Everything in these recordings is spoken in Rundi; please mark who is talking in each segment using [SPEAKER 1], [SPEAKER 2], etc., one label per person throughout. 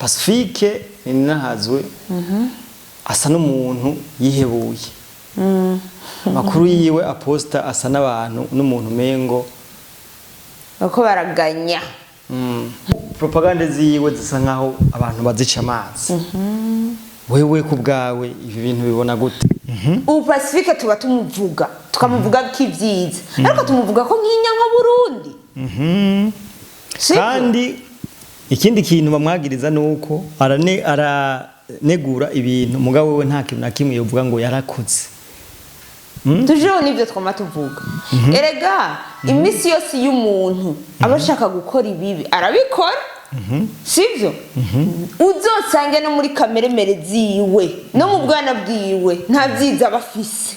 [SPEAKER 1] Pacifique Ninahazwe asa n'umuntu yihebuye. Amakuru yiwe aposta asa n'abantu n'umuntu mengo
[SPEAKER 2] Bako baraganya.
[SPEAKER 1] Propagande ziwe zisa nkaho abantu bazica amazi. Wewe ku bwawe ibi bintu bibona gute?
[SPEAKER 2] Ubu Pacifique tuba tumuvuga, tukamuvuga ko ibyiza, ariko tumuvuga ko nk'inyanka Burundi. Sibyo?
[SPEAKER 1] Kandi ikindi kintu bamwagiriza nuko aranegura ibintu, mugabo wewe nta kintu na kimwe yovuga ngo yarakoze.
[SPEAKER 2] Tujeho nibyo twama tuvuga. Erega iminsi yose iyo umuntu aba ashaka gukora ibibi arabikora, sibyo? Uzosange no muri kameremere ziwe no mu bwana bwiwe nta byiza aba afise.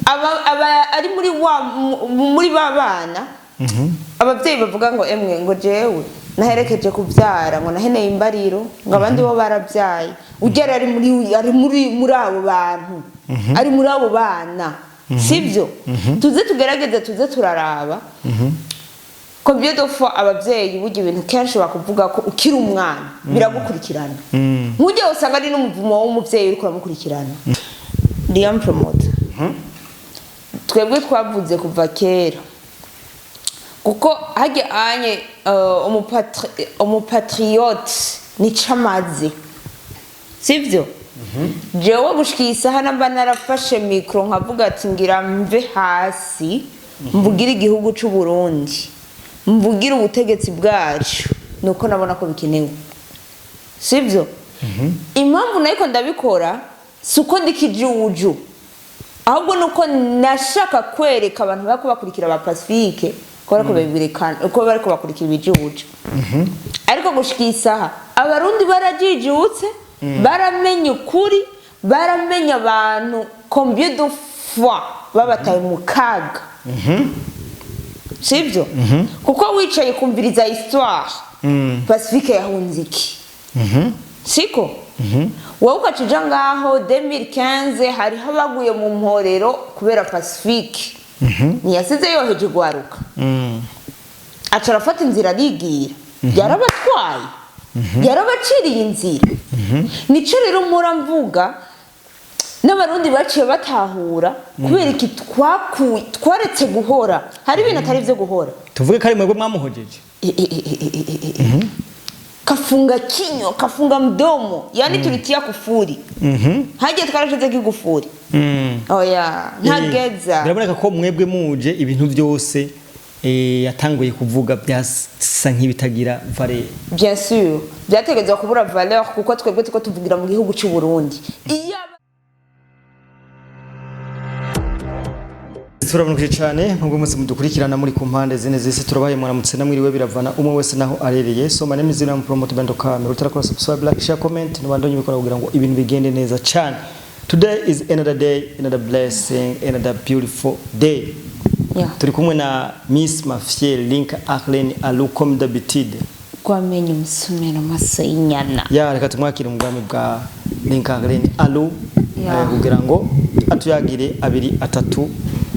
[SPEAKER 2] Aba ari muri wa muri ba bana ababyeyi bavuga ngo emwe, ngo jewe naherekeje kubyara, ngo naheneye imbariro, ngo abandi bo barabyaye. Ugera ari muri abo bantu, ari muri abo bana, sibyo? Tuze tugerageze, tuze turaraba combien de fois ababyeyi burya ibintu kenshi bakuvuga ko ukiri umwana biragukurikirana. Nk'ujya usanga ari n'umuvumo w'umubyeyi uriko uramukurikirana. Liam Promoter, twebwe twavuze kuva kera, kuko hajya anye umupatriote nico amaze, sivyo? Jewe gushika iyi saha namba narafashe micro nkavuga ati ngira mve hasi mvugire igihugu c'u Burundi, mvugire ubutegetsi bwacu, nuko nabona ko bikenewe, sivyo? Impamvu nariko ndabikora si uko ndi kijuju, ahubwo nuko nashaka kwereka abantu bariko bakurikira ba Pacifique ko bariko babirekana, ko bariko bakurikira ibijuju. Ariko gushika iyi saha Abarundi barajijutse, baramenye ukuri, baramenye abantu combien de fois babataye mu kaga, sivyo? Kuko wicaye kumviriza histoire, Pacifique yahunze iki, siko? Wowe ugaca uja ngaho 2015, hariho abaguye mu mporero kubera Pacifique ntiyasize yoheje igwaruka, aca arafata inzira arigira, yarabatwaye, yarabaciriye inzira. Nico rero mpora mvuga, n'Abarundi baciye batahura kubera iki twakuye, twaretse guhora. Hari ibintu atari byo guhora.
[SPEAKER 1] Tuvuge ko ari mwebwe mwamuhojeje?
[SPEAKER 2] E. Kafunga kinywa, kafunga mdomo, yani tulitia kufuri. Hagiye twarashizeko igufuri. Oya, ntageza.
[SPEAKER 1] Biraboneka ko mwebwe muje ibintu byose yatanguye kuvuga byasa nk'ibitagira valeur.
[SPEAKER 2] Bien sûr, byategerezwa kubura valeur, kuko twebwe tuko tuvugira mu gihugu cy'u Burundi. Iyo
[SPEAKER 1] Turabonekeye cyane nubwo mwese mudukurikirana muri ku mpande zine z'isi. Turabaye muramutse namwiriwe, biravana umwe wese naho arereye. So my name is Ziram Promote Bando Camera. Utarakora subscribe, like, share, comment, nubandonye bikora kugira ngo ibintu bigende neza cyane. Today is another day, another blessing, another beautiful day. Turi kumwe na Miss Mafie Link Arlene Alu, comme d'habitude.
[SPEAKER 2] Rwamenye umusumero amaso y'inyana.
[SPEAKER 1] Ya, reka tumwakire mu bwami bwa Link Arlene Alu kugira ngo atuyagire abiri atatu,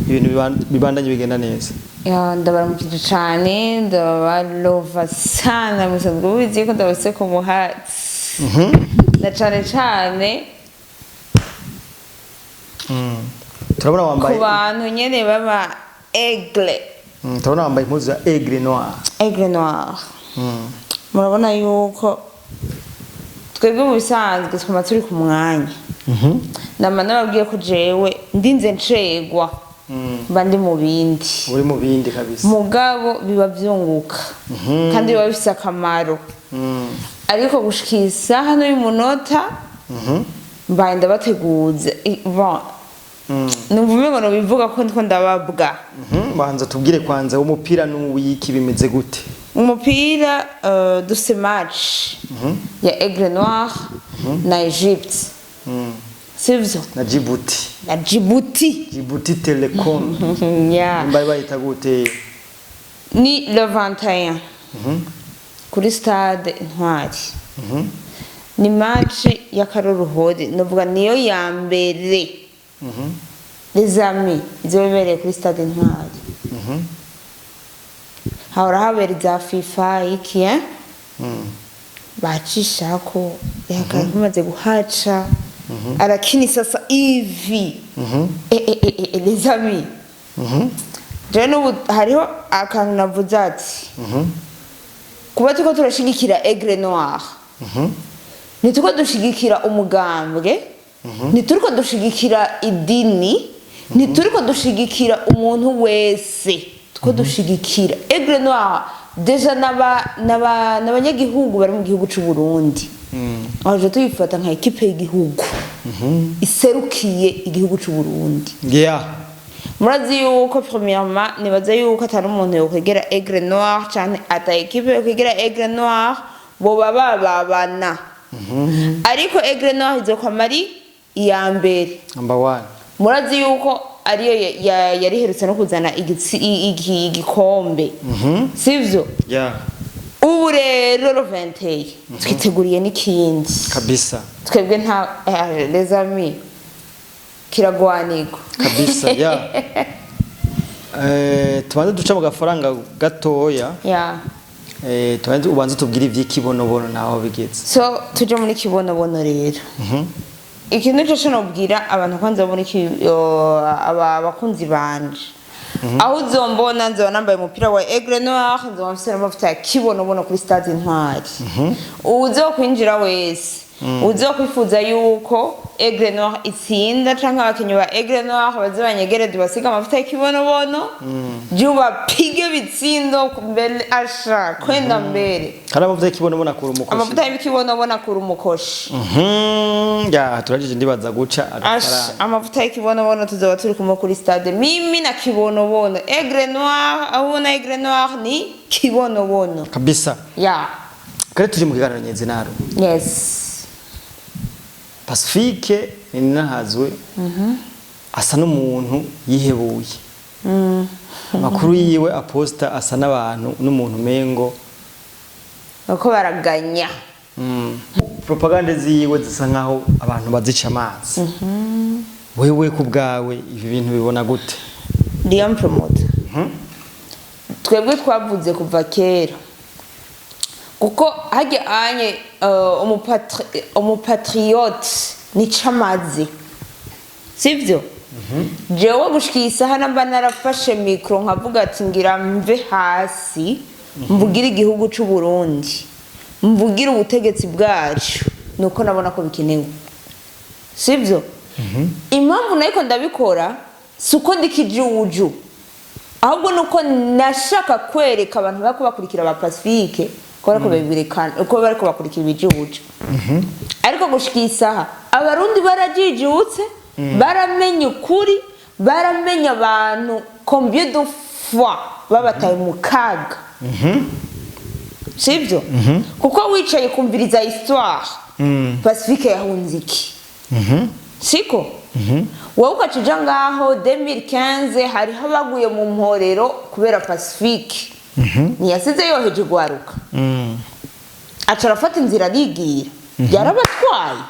[SPEAKER 1] ibintu bibandanye bigenda neza.
[SPEAKER 2] Ya, ndabaramukije cyane, ndabalova sana. Musanzwe mubizi ko ndabase ku muhatsi na cane cane.
[SPEAKER 1] Turabona wambaye
[SPEAKER 2] Ku bantu nyene baba aigle.
[SPEAKER 1] Turabona wambaye impuzu ya Aigle Noir.
[SPEAKER 2] Aigle Noir. Murabona yuko twebwe mu bisanzwe twama turi ku mwanya. Nama nababwiye ko jewe ndinze ncegwa mba ndi mu bindi.
[SPEAKER 1] Uri mu bindi kabisa.
[SPEAKER 2] Mugabo biba vyunguka kandi biba bifise akamaro. Ariko gushika iyi saha n'uyu munota mbaye ndabateguza. Bon, numva umengo nobivuga ko ndiko ndababwa.
[SPEAKER 1] Banza tubwire kwanza umupira n'uwiki, bimeze gute?
[SPEAKER 2] Umupira, dufise match ya Aigle Noir na Egypte, sivyo?
[SPEAKER 1] Na Djibouti.
[SPEAKER 2] Na Djibouti.
[SPEAKER 1] Djibouti Telecom. Nimba bayita gute?
[SPEAKER 2] Ni le 21 kuri stade Intwari. Ni match y'akaroruhore, novuga niyo ya mbere, les amis, izoba ibereye kuri stade Intwari. Hahora habera iza FIFA iki, eh? Bacishako bamaze guhaca, arakini sasa hivi. Eh, eh, eh, eh, les amis, jewe n'ubu hariho akantu navuze ati kuba turiko turashigikira Aigle Noir, ntituriko dushigikira umugambwe, ntituriko dushigikira idini, ntituriko dushigikira umuntu wese, turiko dushigikira Aigle Noir. Déjà n'abanyagihugu bari mu gihugu c'u Burundi, aje tuyifata nka équipe y'igihugu iserukiye igihugu c'u Burundi. Murazi yuko premièrement nibaza yuko atari umuntu yokwegera Aigle Noir canke ata équipe yokwegera Aigle Noir, boba bababana, ariko Aigle Noir izokwama ari iya mbere.
[SPEAKER 1] Number one.
[SPEAKER 2] Murazi yuko ariyo yari iherutse no kuzana igikombe, sivyo?
[SPEAKER 1] Yeah.
[SPEAKER 2] Ubu rero le 21 twiteguriye n'ikindi.
[SPEAKER 1] Kabisa.
[SPEAKER 2] Twebwe nta les amis, kiragwanirwa.
[SPEAKER 1] Kabisa, yeah. Tubanze duca mu gafaranga gatoya. Tubanze ubanze tubwire ivy'ikibonobono naho bigeze.
[SPEAKER 2] So tuje muri kibonobono rero. Ikintu cyo nobwira abantu kwanza muri abakunzi banje, aho uzombona nzoba nambaye umupira wa Aigle Noir, nzoba mfise n'amavuta ya kibonobono kuri Stade Intwari. Uzokwinjira wese uzokwifuza yuko Aigle Noir itsinda canke abakinyi ba Aigle Noir baze banyegere, tubasiga amavuta y'ikibonobono, jubapige bitsindo mbele asha kwenda mbere.
[SPEAKER 1] Hari amavuta y'ikibonobono akura umukoshi.
[SPEAKER 2] Amavuta y'ikibonobono akura umukoshi.
[SPEAKER 1] Ya, turajije ndibaza guca
[SPEAKER 2] Ash,
[SPEAKER 1] agafaranga.
[SPEAKER 2] Amavuta y'ikibonobono, tuzoba turi kumwe kuri stade, mimi na kibonobono Aigle Noir. Aho ubona Aigle Noir ni kibonobono.
[SPEAKER 1] Kabisa.
[SPEAKER 2] Ya.
[SPEAKER 1] Kare turi mu kiganiro nyezinaro.
[SPEAKER 2] Yes.
[SPEAKER 1] Pacifique Ninahazwe asa n'umuntu yihebuye. Amakuru yiwe aposta asa n'abantu n'umuntu mengo
[SPEAKER 2] Uko baraganya.
[SPEAKER 1] Propagande ziwe zisa nkaho abantu bazica amazi. Wewe ku bwawe ibi bintu bibona gute?
[SPEAKER 2] Liam Promoter, twebwe twavuze kuva kera, kuko hajya anye umupatriote nico amaze, sivyo? Jewe gushika iyi saha namba narafashe micro nkavuga ati ngira mve hasi mvugire igihugu c'u Burundi, mvugire ubutegetsi bwacu, nuko nabona ko bikenewe, sivyo? Impamvu nariko ndabikora si uko ndi kijuju, ahubwo nuko nashaka kwereka abantu bariko bakurikira ba Pacifique ko bariko babirekana, ko bariko bakurikira ibijuju. Ariko gushika iyi saha abarundi barajijutse, baramenye ukuri, baramenye abantu combien de fois babataye mu kaga, sivyo? Kuko wicaye kumviriza histoire, Pacifique yahunze iki, siko? Wowe ugaca uja ngaho 2015, hariho abaguye mu mporero kubera Pacifique ntiyasize yoheje gwaruka, aca arafata inzira arigira, yarabatwaye,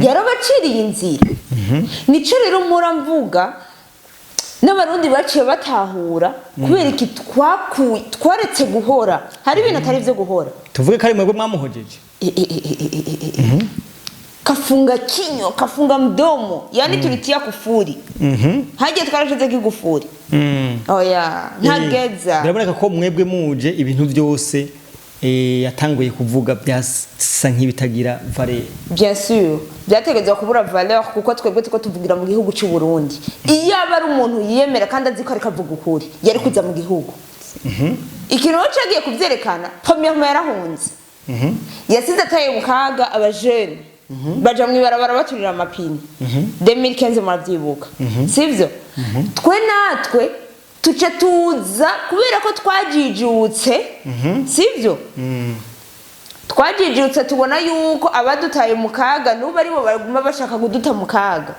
[SPEAKER 2] yarabaciriye inzira. Nico rero mpora mvuga, n'abarundi baciye batahura kubera iki twakuye, twaretse guhora. Hari ibintu atari byo guhora.
[SPEAKER 1] Tuvuge ko ari mwebwe mwamuhojeje.
[SPEAKER 2] E, e, e, e, e, e, e. Kafunga kinywa, kafunga mdomo, yani tulitia kufuri. Hagiye twarashizeko igufuri. Oya, ntageza.
[SPEAKER 1] Biraboneka ko mwebwe muje ibintu byose yatanguye kuvuga byasa nk'ibitagira valeur.
[SPEAKER 2] Bien sûr, byategerezwa kubura valeur, kuko twebwe tuko tuvugira mu gihugu cy'u Burundi. Iyo aba ari umuntu yiyemera kandi azi ko ariko avuga ukuri, yari kuza mu gihugu. Ikintu rero cagiye kuvyerekana, premièrement yarahunze, yasize ataye mu kaga abajene baja mw'ibarabara baturira amapine 2015, muravyibuka, sivyo? Twe natwe tuce tuza kubera ko twajijutse, sivyo? Twajijutse, tubona yuko abadutaye mu kaga n'ubu aribo baguma bashaka kuduta mu kaga.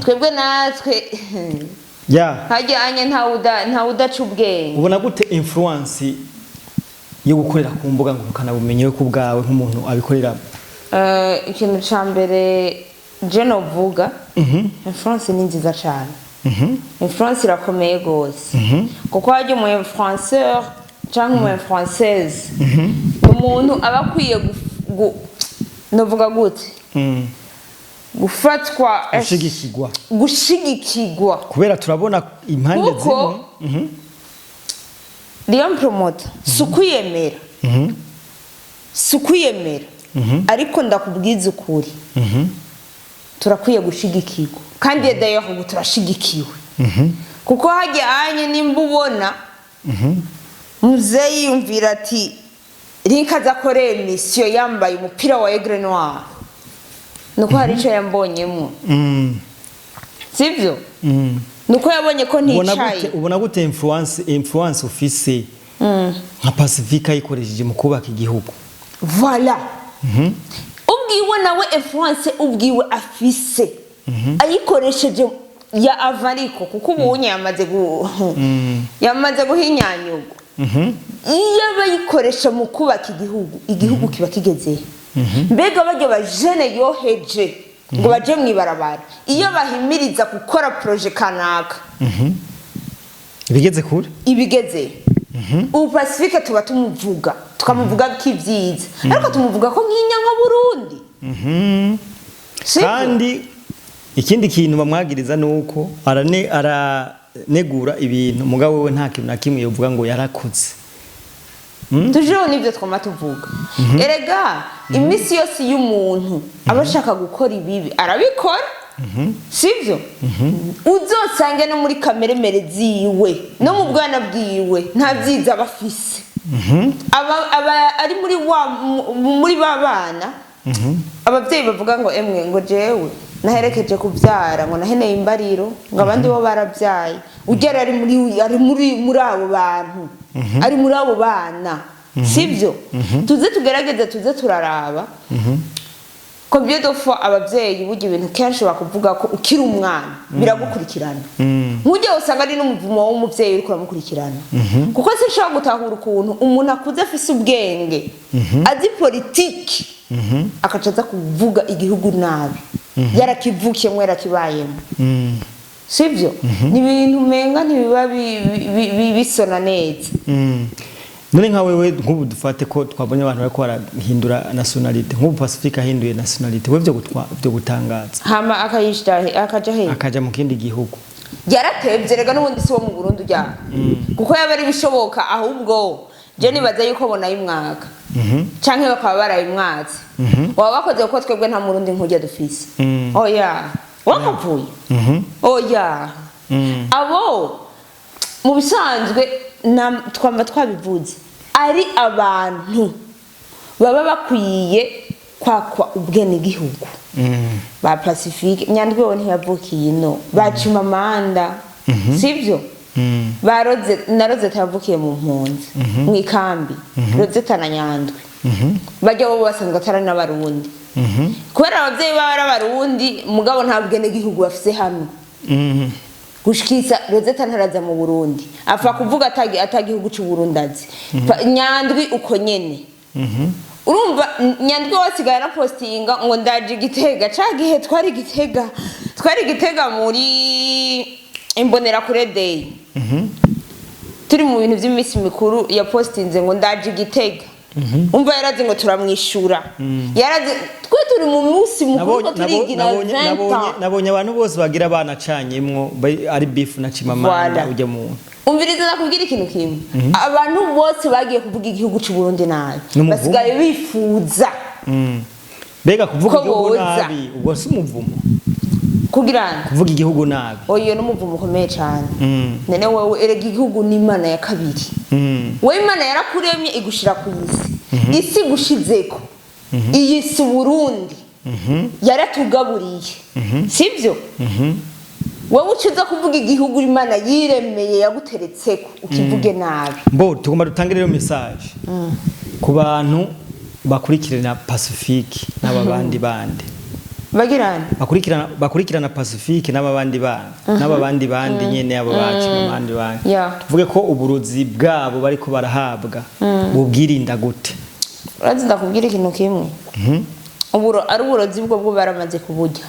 [SPEAKER 2] Twebwe natwe hajyanye ntawe udaca ubwenge.
[SPEAKER 1] Ubona gute influence yo gukorera ku mbuga ngurukanabumenyi we ku bwawe nk'umuntu abikorera?
[SPEAKER 2] Ikintu ca mbere je novuga, influence ni nziza cane. Influence irakomeye gose, kuko harya umu influenceur canke umu influenceuse ni umuntu aba akwiye Novuga gute? Gufatwa
[SPEAKER 1] Gushigikirwa.
[SPEAKER 2] Gushigikirwa.
[SPEAKER 1] Kubera turabona impande
[SPEAKER 2] Kuko
[SPEAKER 1] zimwe.
[SPEAKER 2] Lion Promoter, si ukwiyemera, si ukwiyemera, ariko ndakubwiza ukuri, turakwiye gushigikirwa. Kandi d'ailleurs ubu turashigikiwe, kuko hajya anye nimba ubona muzeyi yumvira ati rinka aza akore émission yambaye umupira wa Aigle Noir, nuko hari icyo yambonyemo. Sibyo? Nuko yabonye ko
[SPEAKER 1] Ubona
[SPEAKER 2] nticaye.
[SPEAKER 1] gute, ubona gute influence ufise nka Pacifique ayikoresheje mu kubaka igihugu?
[SPEAKER 2] Voilà, ubwiwe nawe influence ubwiwe afise ayikoresheje ya avariko, kuko ubunye yamaze guhinyanyurwa. Iyo abayikoresha mu kubaka igihugu, igihugu kiba kigezehe? Mbega bajya bajene yoheje ngo baje mu ibarabara, iyo bahimiriza gukora projet kanaka,
[SPEAKER 1] Bigeze kure.
[SPEAKER 2] Ibigeze ubu, Pacifique tuba tumuvuga, tukamuvuga ko ibyiza, ariko tumuvuga ko nk'inyanka Burundi. Sibyo?
[SPEAKER 1] Kandi ikindi kintu bamwagiriza ni uko aranegura ibintu, mugabo we nta kintu na kimwe yovuga ngo yarakoze.
[SPEAKER 2] Toujours nibyo twama tuvuga. Erega iminsi yose iyo umuntu aba ashaka gukora ibibi arabikora, sibyo? Uzosange no muri kameremere ziwe no mu bwana bwiwe nta byiza aba afise. Aba ari muri wa muri ba bana ababyeyi bavuga ngo emwe, ngo jewe naherekeje kubyara, ngo naheneye imbariro, ngo abandi bo barabyaye. Ugera ari muri abo bantu, ari muri abo bana, sibyo? Tuze tugerageze, tuze turaraba combien de fois ababyeyi burya ibintu kenshi bakuvuga ko ukiri umwana biragukurikirana. Nk'ujya usanga ari n'umuvumo w'umubyeyi uriko uramukurikirana, kuko sinshobora gutahura ukuntu umuntu akuze afise ubwenge, azi politiki, akaca aza kuvuga igihugu nabi yarakivukiyemo, yarakibayemo, sibyo? Ni ibintu umenga ntibiba bisona neza.
[SPEAKER 1] None nka wewe, nk'ubu dufate ko twabonye abantu bariko barahindura nationalité, nk'ubu Pacifique ahinduye nationalité, we vyo gutangaza?
[SPEAKER 2] Hama akayishira akaja he?
[SPEAKER 1] Akaja mu kindi gihugu.
[SPEAKER 2] Yaratevye rega, n'ubundi si wo mu Burundi ujyana, kuko yaba ari bishoboka ahubwo je nibaza yuko bonayimwaka canke bakaba barayimwatse, waba bakoze, kuko twebwe nta Murundi nk'ujya dufise. Oya, wakavuye, oya. Abo mu bisanzwe twamba twabivuze, ari abantu baba bakwiye kwakwa ubwenegihugu ba Pacifique. Nyandwi we ntiyavukiye ino, ba Chimamanda, sibyo? Ba Roze na Rozeta yavukiye mu mpunzi mu ikambi. Rozeta na Nyandwi bajya bo basanzwe atari n'Abarundi, kubera ababyeyi babo ari Abarundi, mugabo nta bwenegihugu bafise hano. Gushikisa Rozeta ntaraza mu Burundi, apfa kuvuga atagihugu cy'u Burundi azi. Nyandwi uko nyene. Urumva Nyandwi wasigaye arapostinga ngo ndaje Igitega. Ca gihe twari Gitega muri Imbonerakure Day, turi mu bintu by'iminsi mikuru, yapostinze ngo ndaje Igitega. Umva, yarazi ngo turamwishura, yarazi twe turi mu munsi mukuru ko turigira 20 ans.
[SPEAKER 1] Nabonye abantu bose bagira banacanyemwo ari beef na Chimamanda.
[SPEAKER 2] Voilà.
[SPEAKER 1] Ujya muntu.
[SPEAKER 2] Umviriza, nakubwira ikintu kimwe: abantu bose bagiye kuvuga igihugu cy'u Burundi nabi
[SPEAKER 1] N'umuvumo.
[SPEAKER 2] basigaye bifuza
[SPEAKER 1] Mbega kuvuga
[SPEAKER 2] ko
[SPEAKER 1] igihugu
[SPEAKER 2] boza.
[SPEAKER 1] nabi, ubwo si umuvumo?
[SPEAKER 2] Kugira ngo
[SPEAKER 1] Kuvuga igihugu nabi.
[SPEAKER 2] Oyo n'umuvumo ukomeye cyane. None wowe erega igihugu ni Imana ya kabiri. Wowe Imana yarakuremye igushira ku isi, isi igushizeko iyi si Burundi, yaratugaburiye, sibyo? Wowe uca uza kuvuga igihugu Imana yiremeye yaguteretseko, ukivuge nabi.
[SPEAKER 1] Mbo tugomba dutange rero message ku bantu bakurikirana Pacifique n'aba bandi.
[SPEAKER 2] Bagirana.
[SPEAKER 1] Bakurikirana Pacifique n'aba bandi bana n'aba bandi nyene, abo bacu abandi bandi. Tuvuge ko uburozi bwabo bariko barahabwa bubwirinda gute?
[SPEAKER 2] Urazi, ndakubwira ikintu kimwe: uburo ari uburozi bwo baramaze kuburya.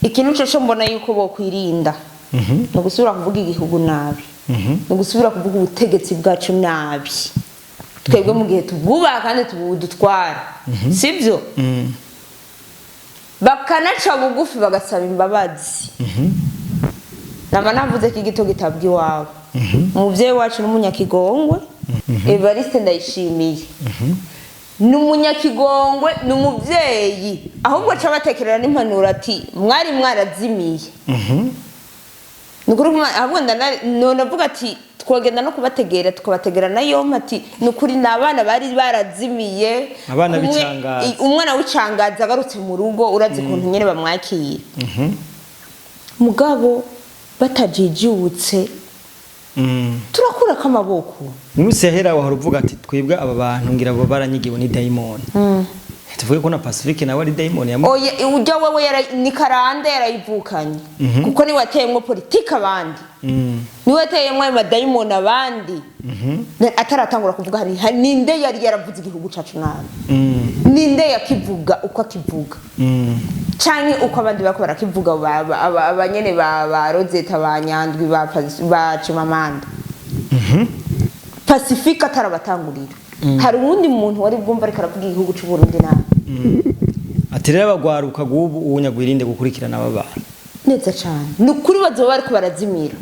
[SPEAKER 2] Ikintu cyo mbona yuko bokwirinda ni ugusubira kuvuga igihugu nabi, ni ugusubira kuvuga ubutegetsi bwacu nabi. Twebwe mu gihe tubwubaha kandi tubudutwara, sibyo? Bakanaca bugufi, bagasaba imbabazi. Nama navuze ko igito gitabwa iwawe. Umubyeyi wacu n'umunyakigongwe, Evariste Ndayishimiye ni umunyakigongwe, ni umubyeyi. Ahubwo aca batekerera n'impanuro ati: "Mwari mwarazimiye." Ni ukuri ahubwo none avuga ati twogenda no kubategera, tukabategera na yompi, ati ni ukuri ni abana bari barazimiye.
[SPEAKER 1] Abana b'icangazi.
[SPEAKER 2] Umwana w'icangazi agarutse mu rugo, urazi ukuntu nyine bamwakira. Mugabo batajijutse, turakurako amaboko.
[SPEAKER 1] Mu minsi yahera wahora uvuga ati: "Twebwe aba bantu ngira bo baranyigiwe ni dayimoni." Tuvuge ko na Pacifique nawe ari dayimoni yamu?
[SPEAKER 2] Oya, ujya wewe ni karande yarayivukanye, kuko niwe wateyemwo politike abandi, niwe wateyemwo ayo madayimoni abandi. Ataratangura kuvuga, hari ninde yari yaravuze igihugu cacu nabi? Ninde yakivuga uko akivuga canke uko abandi bariko barakivuga, abanyene ba Rosetta, ba Nyandwi, ba Chimamanda? Pacifique atarabatangurira, hari uwundi muntu wari bwumva ariko aravuga igihugu c'u Burundi nabi?
[SPEAKER 1] Ati rero abagwaruka gubu ubu nyagwirinde gukurikirana aba bantu.
[SPEAKER 2] Neza cane, ni ukuri bazoba bariko barazimira,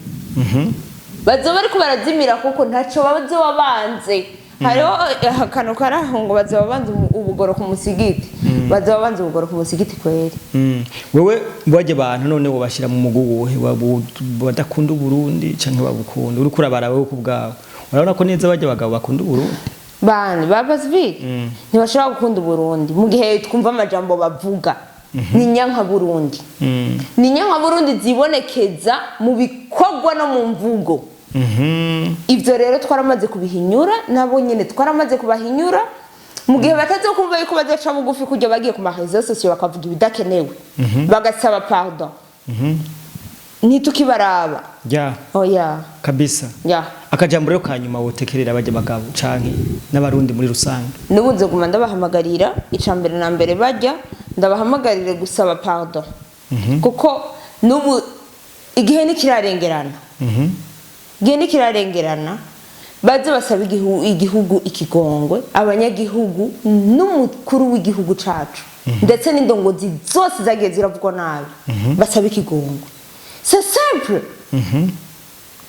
[SPEAKER 2] bazoba bariko barazimira, kuko ntaco bazoba banze. Hariho akantu kari aho ngo bazoba banze ubugoro ku musigiti, bazoba banze ubugoro ku musigiti kweri.
[SPEAKER 1] Wewe bajya abantu none wobashira mu mugu wuhe? Badakunda Uburundi canke babukunda? Uriko urabara wewe ku bwawe, urabona ko neza bajya abagabo bakunda Uburundi?
[SPEAKER 2] Bani ba Pacifique ntibashobora gukunda Uburundi mu gihe twumva amajambo bavuga. Ni nyanka Burundi, ni nyanka Burundi zibonekeza mu bikorwa no mu mvugo. Ibyo rero twaramaze kubihinyura, nabo nyine twaramaze kubahinyura. Mu gihe batazokumva yuko bazoca bugufi kujya bagiye ku ma réseaux sociaux bakavuga ibidakenewe, bagasaba pardon, ntitukibaraba.
[SPEAKER 1] Ya.
[SPEAKER 2] Oya.
[SPEAKER 1] Kabisa.
[SPEAKER 2] Ya.
[SPEAKER 1] Akajambo rero ka nyuma wotekerera bajya bagabo canke n'Abarundi muri rusange?
[SPEAKER 2] N'ubu nzoguma ndabahamagarira. Ica mbere na mbere, bajya ndabahamagarire gusaba pardon, kuko n'ubu igihe ntikirarengerana, igihe ntikirarengerana. Baze basaba igihugu ikigongwe, abanyagihugu n'umukuru w'igihugu cacu, ndetse n'indongozi zose zagiye ziravugwa nabi, basaba ikigongwe. C'est simple.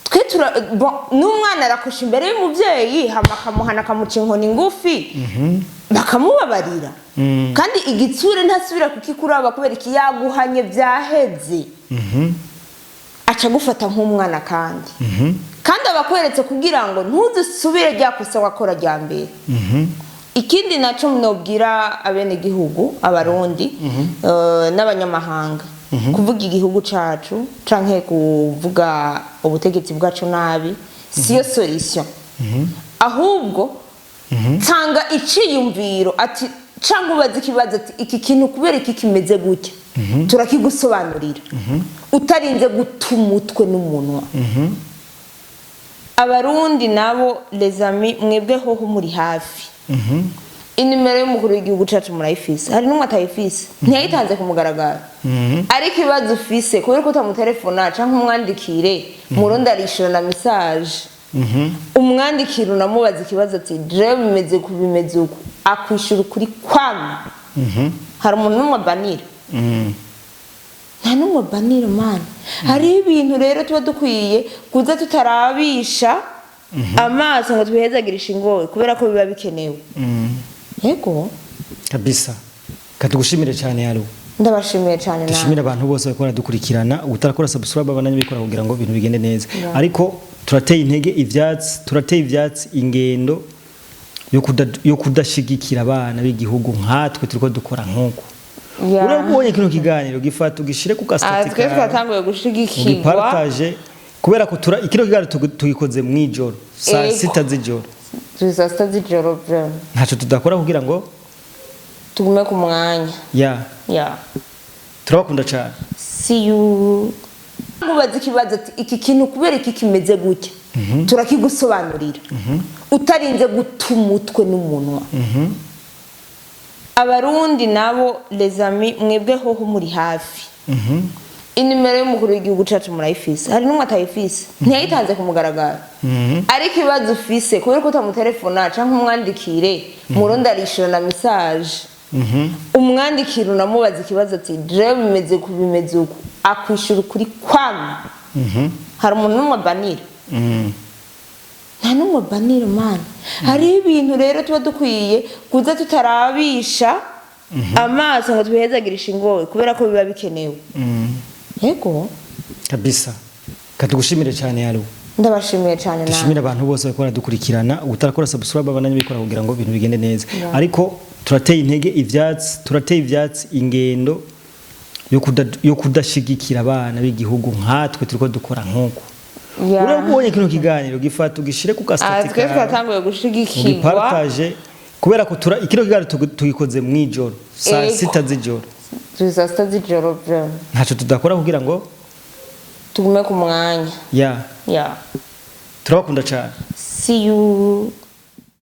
[SPEAKER 2] Twe tura bon, n'umwana arakosha imbere y'umubyeyi, hama akamuhana, akamuca inkoni ngufi, bakamubabarira, kandi igitsure ntasubira kukikuraba kubera iki yaguhanye byaheze, aca agufata nk'umwana, kandi aba akweretse kugira ngo ntuzusubire rya kosa wakora rya mbere. Ikindi naco nobwira abenegihugu, Abarundi n'abanyamahanga, kuvuga igihugu cacu canke kuvuga ubutegetsi bwacu nabi siyo solution. Ahubwo tanga iciyumviro ati cyangwa ubaze ikibazo ati: "Iki kintu kubera iki kimeze gutya?" Turakigusobanurira utarinze guta umutwe n'umunwa. Abarundi nabo, les amis, mwebwe hoho muri hafi, inimero y'umukuru w'igihugu cacu murayifise. Hari n'umwe atayifise, ntiyayitanze ku mugaragaro, ariko ibibazo ufise, kubera ko utamutelefona canke umwandikire, Murundi arishura na message. Umwandikire, unamubaza ikibazo ati: "Jewe bimeze ku bimeze uku." Akwishura ukuri kwama. Hari umuntu n'umwe abanira? Nta n'umwe abanira, mana. Hariho ibintu rero tuba dukwiye kuza tutarabisha amaso ngo twihezagirishe ingohe, kubera ko biba bikenewe. Yego.
[SPEAKER 1] Kabisa, katugushimire cyane yaro.
[SPEAKER 2] Ndabashimiye cyane nawe.
[SPEAKER 1] Dushimire abantu bose bariko baradukurikirana. Utarakora subscribe, abandanye bikora kugira ngo ibintu bigende neza. Ariko turateye intege ivyatsi, turateye ivyatsi ingendo yo kudashigikira abana b'igihugu nkatwe turiko dukora nk'uko. Urabonye kino kiganiro, gifata ugishire ku
[SPEAKER 2] Ah,
[SPEAKER 1] ka statut
[SPEAKER 2] twe
[SPEAKER 1] kawe,
[SPEAKER 2] twatanguye gushigikirwa.
[SPEAKER 1] ugipartage, kubera ko tura kino kiganiro tugikoze mw'ijoro saa 6 z'ijoro.
[SPEAKER 2] Turi saa 6 z'ijoro vraiment.
[SPEAKER 1] Ntaco tudakora kugira ngo
[SPEAKER 2] tugume ku mwanya.
[SPEAKER 1] Ya.
[SPEAKER 2] Ya.
[SPEAKER 1] Turabakunda cyane.
[SPEAKER 2] See you. Mubaze ikibazo ati: "Iki kintu kubera iki kimeze gutya?" Turakigusobanurira utarinze guta umutwe n'umunwa. Abarundi nabo, les amis, mwebwe hoho muri hafi. Inimero y'umukuru w'igihugu cacu murayifise, hari n'umwe atayifise, ntiyayitanze ku mugaragaro. Ariko ibibazo ufise, kubera ko utamutelefona canke umwandikire, murundi arishura na message. Umwandikire, unamubaza ikibazo ati: "Jewe bimeze ku bimeze uku." Akwishura ukuri kwamwe. Hari umuntu n'umwe abanira? Nta n'umwe banira, mana. Hariho ibintu rero tuba dukwiye kuza tutarabisha amaso ngo tubihezagirishe ingohe, kubera ko biba bikenewe. Yego.
[SPEAKER 1] Kabisa, katugushimire cyane yaro.
[SPEAKER 2] Ndabashimiye cyane nawe.
[SPEAKER 1] Dushimire abantu bose bariko baradukurikirana. Utarakora subscribe, abandanye bikora kugira ngo ibintu bigende neza. Ariko turateye intege ivyatsi, turateye ivyatsi ingendo yo kudashigikira abana b'igihugu nkatwe turiko dukora nk'uko. Urabonye kino kiganiro, gifata ugishire ku
[SPEAKER 2] Ah,
[SPEAKER 1] ga statut
[SPEAKER 2] twe
[SPEAKER 1] kawe,
[SPEAKER 2] twatanguye gushigikirwa.
[SPEAKER 1] ugipartage, kubera ko kino kiganiro tugikoze mw'ijoro saa 6 z'ijoro.
[SPEAKER 2] Turi saa 6 z'ijoro vraiment.
[SPEAKER 1] Ntacyo tudakora kugira ngo
[SPEAKER 2] tugume ku mwanya.
[SPEAKER 1] Ya. Turabakunda cyane.
[SPEAKER 2] See you.